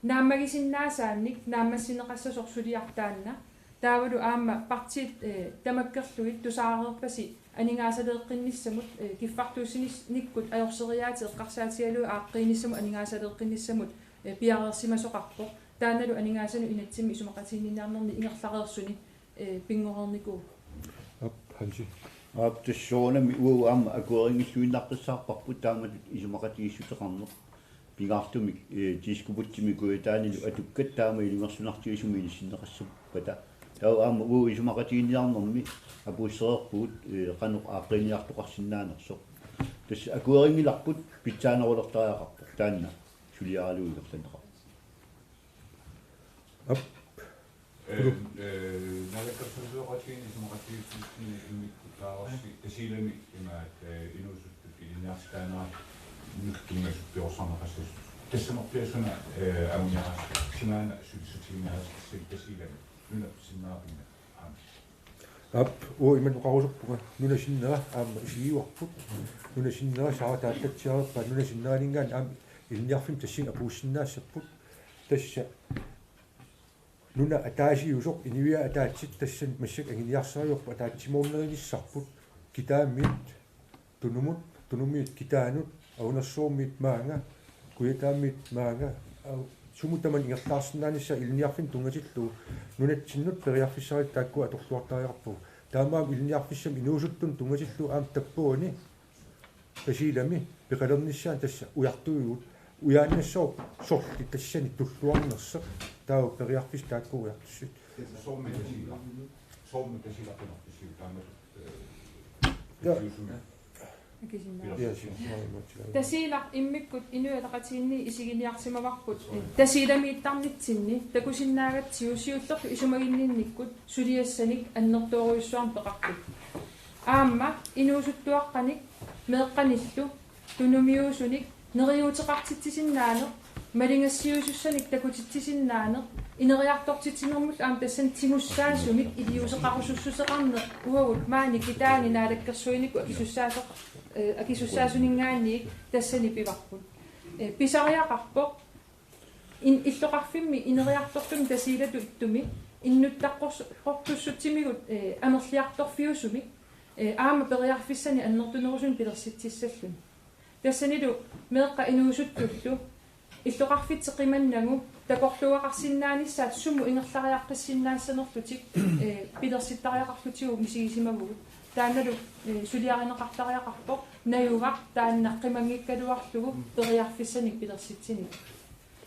naammagisinnaasaannik naammassineqassasoq suliaq taanna. Taavalu aamma partiit, eh, tamakkerlugit tusaareerpasi aningaasaleeqqinnissamut, eh, kiffartuussinikkut ajorseriaatit eqqarsaatigalugit aaqqiinissamut aningaasaleeqqinnissamut, eh, piareersimasoqarpoq. Taannalu aningaasanut inatsimmi isumaqatiginninniarnerni ingerlareersuni, eh, pinngoreernikuuvoq. Aap, Hansi. Aap, tassa soorunami uagut aamma akuerinngilluinnartussaassavarput taamatut isumaqatigiissuteqarneq. pingaartumik, eh, Diskobugtimi Kujataanilu atukkat taama ilungersunartigisumik inissinneqassappata. Taava aamma uagut isumaqatigiinniarnermi apuussereerpugut, eh, qanoq aaqqiiniartoqarsinnaanersoq. Tassa akuerinngilarput pitsaanerulertariaqarpoq taanna suliaralugu ingerlanneqarpoq. Aap. Ee, ee, naalakkersuisooqatigiinni isumaqatigiissutinik immikkut taava Tasiilami imaat, ee, inuusuttut ilinniartitaanerat nuttungassut piorsarneqassasoq. Tassanerpiaq suna, ee, anguniarsimasoq, suna su-, sutiginiarsimasoq Tasiilami nunap sinnera pingasut. Aamma. Aap, uanga imatut oqarusorpunga, nunap sinnera aamma isigiuarput. Nunap sinnera Sara taallatsiareerpaa, nunap sinneraninngaanniit aamma ilinniarfimmi tassani apuussinnaassapput. Tassa nuna ataasiusoq, inuiaat ataatsit tassani massakkut anguniarsarivarput, ataatsimoornerunissarput, kitaamiit Tunumut, Tunumiit kitaanut, Ajunaarsuarmiit maanga, Kujataamiit maanga, au-, sumut tamanut ingerlaarsinnaanissaa ilinniarfinnut tunngatillugu nunatsinnut periarfissarissut taakku atorluartariaqarpagut. Taamaammat ilinniarfissamut inuusuttunut tunngatillugu aamma tappuani Tasiilami peqalernissaa tassa ujartuivugut, ujaannassaaq sorleq tassani tulluarnersoq, taava periarfissat taakku ujartussat. Soormi Tasiilaq. Soormi Tasiilaq qinersissiuk taama, ee, Ja. Tasiusumi. Akisinnaavara. Ja, suu, suu, suu. Tasiilaq immikkut Inuit Ataqatigiinni isiginiarsimavarput. Tasiilamiittarnitsinni takusinnaagatsigu siullertut isumaginninnikkut suliassanik annertoorujussuarnik peqarput. Aamma inuusuttuaqqanik meeqqanillu tunumiuusunik neriuuteqartitsisinnaaneq, malingassiuisussanik takutitsisinnaaneq, ineriartortitsinermullu aamma tassani tigussaasumik iliuuseqarusussuseqarneq uagut maani kitaani naalakkersuinikkut akisussaasoq, ee, akisussaasuninngaanniit tassani pivarput. Ee, pisariaqarpoq in-, illoqarfimmi ineriartortumi Tasiilatut ittumi innuttaqqors-, qortussutsimigut, ee, amerliartorfiusumik, ee, aamma periarfissanik annertunerusunik pilersitsissalluni. Tassanilu meeqqat inuusuttullu illoqarfitsi qimannagu takorluugaqarsinnaanissaat sumut ingerlariaqqissinnaassanerlutik, ee, pilersittariaqarlutigu misigisimavugut. Taannalu, ee, suliarineqartariaqarpoq najugaq taanna qimanngikkaluarlugu periarfissanik pilersitsineq.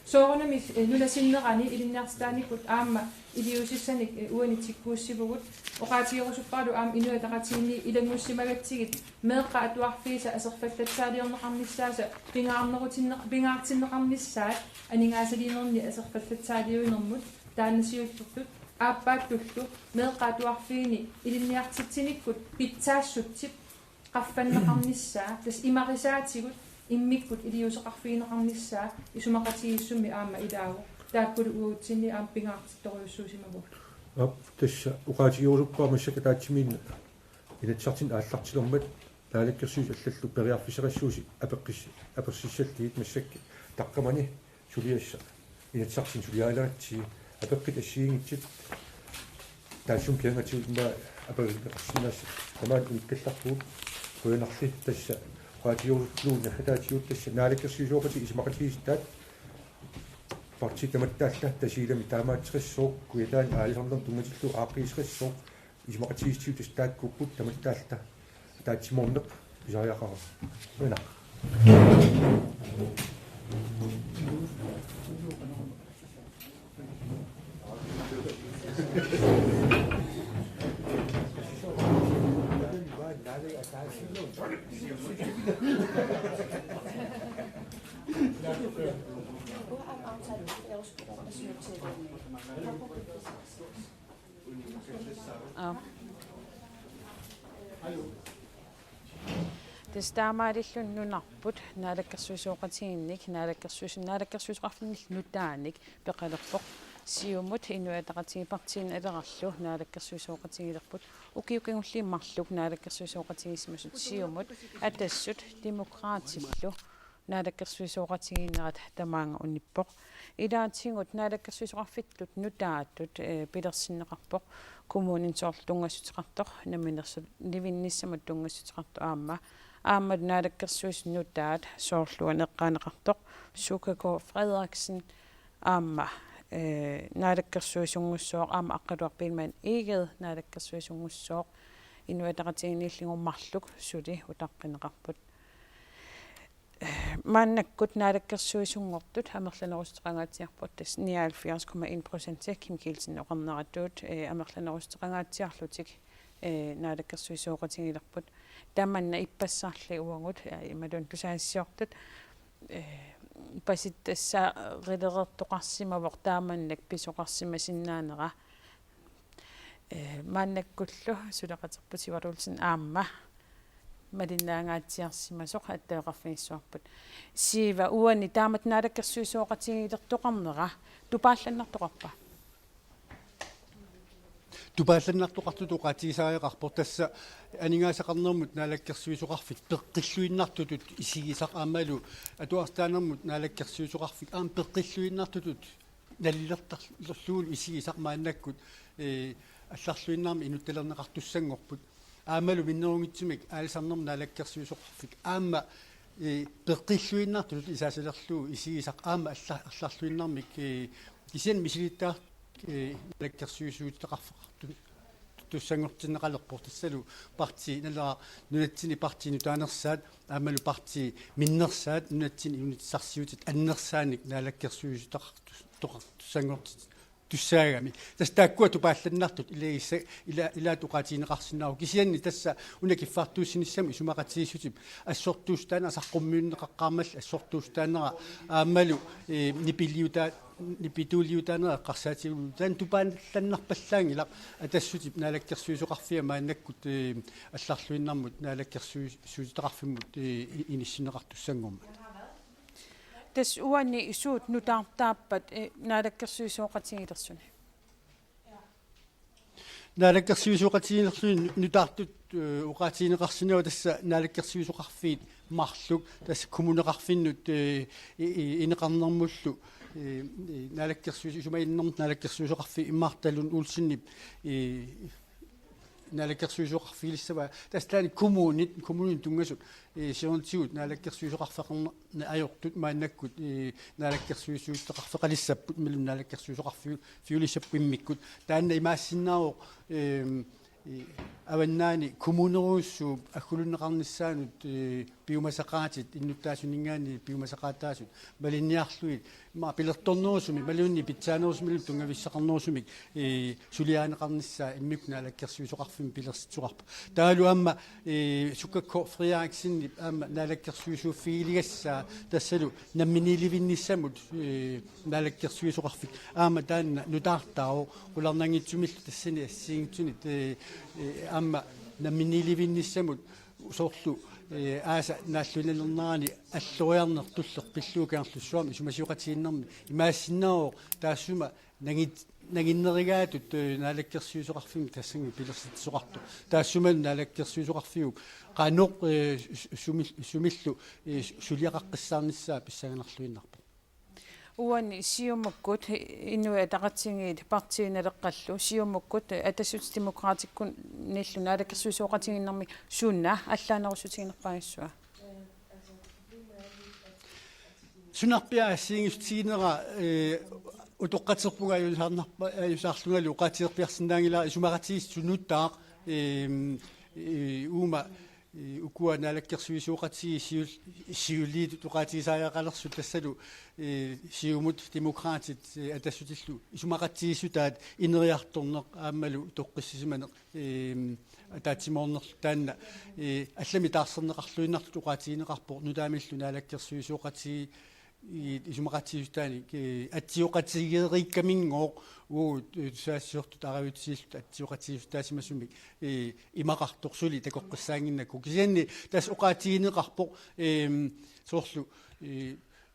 Soorunami, eh, nunap sinnerani ilinniartitaanikkut aamma iliuusissanik, eh, uani tikkuussivugut. Oqaatigerusupparalu aamma Inuit Ataqatigiinni ilanngussimagatsigit meeqqat atuarfiisa aserfallatsaaliorneqarnissaasa pingaarnerutinneq-, pingaartinneqarnissaat aningaasaliinerni aserfallatsaaliuinermut taanna siullertut aappaattullu meeqqat atuarfiini ilinniartitsinikkut pitsaassutsip qaffanneqarnissaa, tassa imarisaatigut immikkut iliuuseqarfigineqarnissaa isumaqatigiissummi aamma ilaavoq. Taakkulu uagutsinni aamma pingaartittorujussuusimavugut. Aap, tassa oqaatigerusuppara massakkut ataatsimiinneq Inatsisartuni aallartilermat naalakkersuisut allallu periarfissaqassuusi apeqqis-, apersissallugit massakkut taqqamani suliassaq Inatsisartuni suliarineratsigit apeqqut assigiinngitsut taassuma kingornatigut immaqa aperineqarsinnaassat tamaat unikkallarpugut. Qujanarli tassa oqaatigerusuppugut naggataatigut tassa naalakkersuisooqatigiit isumaqatigiissutaat partiit tamatta allat Tasiilami taamaattoqassooq Kujataani aalisarnermut tunngatillugu aaqqiisoqassooq isumaqatigiissutigut tassa taakkuupput tamatta allat ataatsimoorneq pisariaqarama. Qujanaq. Aap. Tassa taamaalilluni nunarput naalakkersuisooqatigiinnik, naalakkersuis-, naalakkersuisoqarfinni nutaanik peqalerpoq. Siumut, Inuit Ataqatigiit, Partii Naleraq naalakkersuisooqatigiilerput. Ukiut kingulliit marluk naalakkersuisooqatigiissimasut Siumut, Atassut, Demokraatillu naalakkersuisooqatigiinnerat tamaanga unippoq. Ilaatigut naalakkersuisoqarfittut nutaatut, eh, pilersinneqarpoq. Kommunini soorlu tunngassuteqartoq, namminersorluinnarnissamut tunngassuteqartoq aamma. Aamma naalakkersuisut nutaat soorlu uani eqqaaneqartoq Suka K. Frederiksen aamma, eh, naalakkersuisunngussaaq aamma Aqqaluaq Biilmann Egede naalakkersuisunngussaaq. Inuit Ataqatigiinniillu marluk suli utaqqineqarput. Maannakkut naalakkersuisunngortut amerlanerusuteqangaatsiarput, tassa nioghalvfjerds komma en procent Kim Kielsen oqarneratut, eh, amerlanerusuteqangaatsiarlutik, eh, naalakkersuisooqatigilerput. Tamanna ippassarli uagut, eh, imaluunniit tusagassiortut, eh, pasittassaarilereertoqarsimavoq taamannak pisoqarsimasinnaanera. Eh, maannakkullu suleqaterput Sivertsen aamma malinnaangaatsiarsimasoq attaveqarfigissavarput. Siiva, uani taamatut naalakkersuisooqatigilertoqarnera tupaallannartoqarpa? Tupaallannartoqartutut oqaatigisariaqarpoq, tassa aningaasaqarnermut naalakkersuisoqarfik peqqilluinnartutut isigisaq aammalu atuartitaanermut naalakkersuisoqarfik aamma peqqilluinnartutut nalilertarlugulu isigisaq maannakkut, eh, allarluinnarmik inuttalerneqartussanngorput. Aammalu minnerunngitsumik aalisarnermut naalakkersuisoqarfik aamma, eh, peqqilluinnartutut isaasalerlugu isigisaq aamma alla-, allarluinnarmik, eh, kisianni misilittagarput, eh, naalakkersuisuutitaqarfeqartu-, tussanngortinneqalerpoq, tassalu partii, naluara nunatsinni partiit nutaanersaat aammalu partiit minnersaat nunatsinni inuussutissarsiutit annersaanik naalakkersuisutaqartus-, toqartussanngortittussaagami. Tassa taakkua tupaallannartut ilagissa-, ila-, ilaat oqaatigineqarsinnaavoq, kisianni tassa una kiffartuussinissamut isumaqatigiissutip assortuussutaaneq saqqummiunneqaqqaarmalli assortuussutaanera aammalu, eh, nipiliutaa-, nipituuliutaanera eqqarsaatigalugu taanna tupaallannarpallaanngilaq. Atassutip naalakkersuisoqarfia maannakkut, eh, allarluinnarmut naalakkersuisuutitaqarfimmut, eh, i-, inissinneqartussanngormat. Tassa uani suut nutaartaappat, eh, naalakkersuisooqatigilersuni? Naalakkersuisooqatigilerluni nutaartut, eh, oqaatigineqarsinnaavoq tassa naalakkersuisoqarfiit marluk, tassa kommuneqarfinnut, eh, i-, i-, ineqarnermullu, eh, i-, naalakkersuis-, isumaginninnermut naalakkersuisoqarfiup immaqa Lund Olsenip, eh, naalakkersuisooqarfigilissavaa. Tassa taanna kommunit, kommuninut tunngasut, eh, siornatigut naalakkersuisoqarfeqarneq ajortut maannakkut, eh, naalakkersuisuutitaqarfeqalissapput, imaluunniit naalakkersuisoqarfiu-, fiulissapput immikkut. Taanna imaassinnaavoq, ehm, eh, avannaani kommunerujussuup agguluunneqarnissaanut, eh, piumasaqaatit, innuttaasuninngaanniit piumasaqaataasut malinniarlugit, immaqa pilertornerusumik imaluunniit pitsaanerusumik imaluunniit tunngavissaqarnerusumik, eh, suliarineqarnissaa immikkut naalakkersuisoqarfimmi pilersitsisoqarpoq. Taavalu aamma, eh, Sukkakko Frederiksenip aamma naalakkersuisuuffigiligassaa, tassalu namminiilivinnissamut, eh, naalakkersuisoqarfik aamma taanna nutaartaavoq, qularnanngitsumillu tassani assigiinngitsunik, eh, eh, aamma namminiilivinnissamut soorlu, eh, aasaq naalluinnalernerani alloriarneq tulleq pillugu Kangerlussuarmi isumasioqatigiinnermi imaassinnaavoq taassuma nangit-, nanginnerigaatut, eh, naalakkersuisoqarfimmi tassannga pilersitsisoqartoq. Taassumalu naalakkersuisoqarfiup qanoq, eh, su-, sumil-, sumillu, eh, su-, suliaqaqqissaarnissaa pissanganarluinnarpoq. Uani Siumukkut, Inuit Ataqatigiit, Partii Naleqqallu, Siumukkut, Atassut Demokraatikkunillu naalakkersuisooqatigiinnermi suna allaanerussutiginerpaagissuua? Sunarpiaq assigiinngissutiginera, eh, utoqqaterpunga ajusaarnarpa-, ajusaarlungalu oqaatigeriarsinnaanngilara isumaqatigiissut nutaaq, ehm, eh, uuma, eh, ukua naalakkersuisooqatigiit siul-, siuliit oqaatigisariaqalersut tassalu, eh, Siumut, Demokraatit, eh, Atassutillu isumaqatigiissutaat ineriartorneq aammalu toqqissisimaneq, ehm, ataatsimoornerlu taanna, eh, allamik taarserneqarluinnartutut oqaatigineqarpoq nutaamillu naalakkersuisooqatigiit isumaqatigiissutaanik, eh, atsioqatigeeriikkaminngooq uagut, eh, tusagassiortut aaravitsillugit atsioqatigiissutaasimasumik, eh, imaqartoq suli takoqqissaannginnakku. Kisianni tassa oqaatigineqarpoq, ehm, soorlu, eh,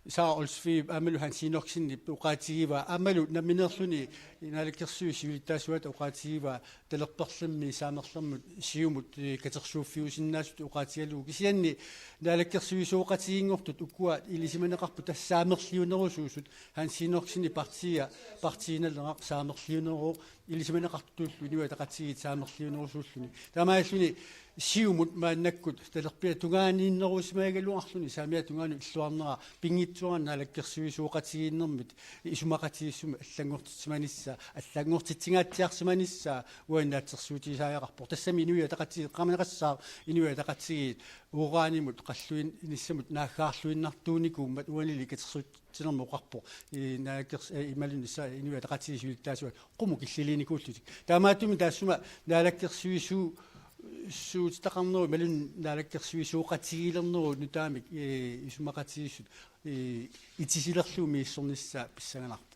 Sara Olsvigip aammalu Hans Enoksenip oqaatigivaa aammalu nammineerluni naalakkersuisut siulittaasuata oqaatigivaa talerperlermi saamerlermut Siumut, eh, katersuuffiusinnaasutut oqaatigalugu, kisianni naalakkersuisooqatigiinngortut ukua ilisimaneqarput tassa saamerliunerusuusut, Hans Enoksenip partia, Partii Naleraq saamerliuneruvoq, ilisimaneqartutullu Inuit Ataqatigiit saamerliunerusuulluni. Taamaalilluni Siumut maannakkut talerpiata tungaaniinnerusimagaluarluni saamiata tungaanut illuarnera pinngit-, suarmi naalakkersuisooqatigiinnermut isumaqatigiissumik allanngortitsimanissaa, allanngortitsingaatsiarsimanissaa uani naatsorsuutigisariaqarpoq. Tassami Inuit Ataqatigiit, eqqaamaneqassaaq, Inuit Ataqatigiit uranimut qalluinissamut naaggaarluinnartuunikuummat uanili katersuutsinermut oqarpoq. Ii, naalakkers-, ee, imaluunniit sa-, Inuit Ataqatigiit siulittaasuat qummut killiliinikuullutik. Taamaattumik taassuma naalakkersuisuu-, suutitaqarnerup imaluunniit naalakkersuisooqatigiilernerup nutaamik, ee, isumaqatigiissut, ee, itisilerlugu misissornissaa pissanganarpoq.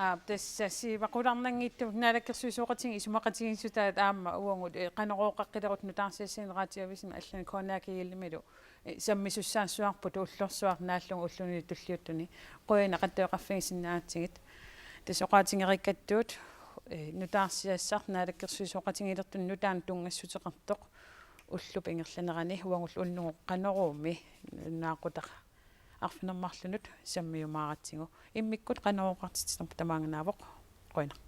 Aap, tassa siivaqularnanngitsumik naalakkersuisooqatigiit isumaqatigiissutaat aamma uagut, ee, Qanorooqqaqqilerutta nutaarsiassat Radioavisimi allani K N A G-imilu, ee, sammisussaassuarput ullorsuaq naallugu ulluni tulliuttuni. Qujanaq attaveqarfigisinnaanatsigit. Tassa oqaatigereerikkattut, ee, nutaarsiassaq naalakkersuisooqatigiilertunut nutaamut tunngassuteqartoq ullup ingerlanerani uagullu unnugu Qanoruumi naaqutaq arfineq-marlunut sammiumaaratsigu. Immikkut Qanorooqqartitsinerput tamaanganaavoq. Qujanaq.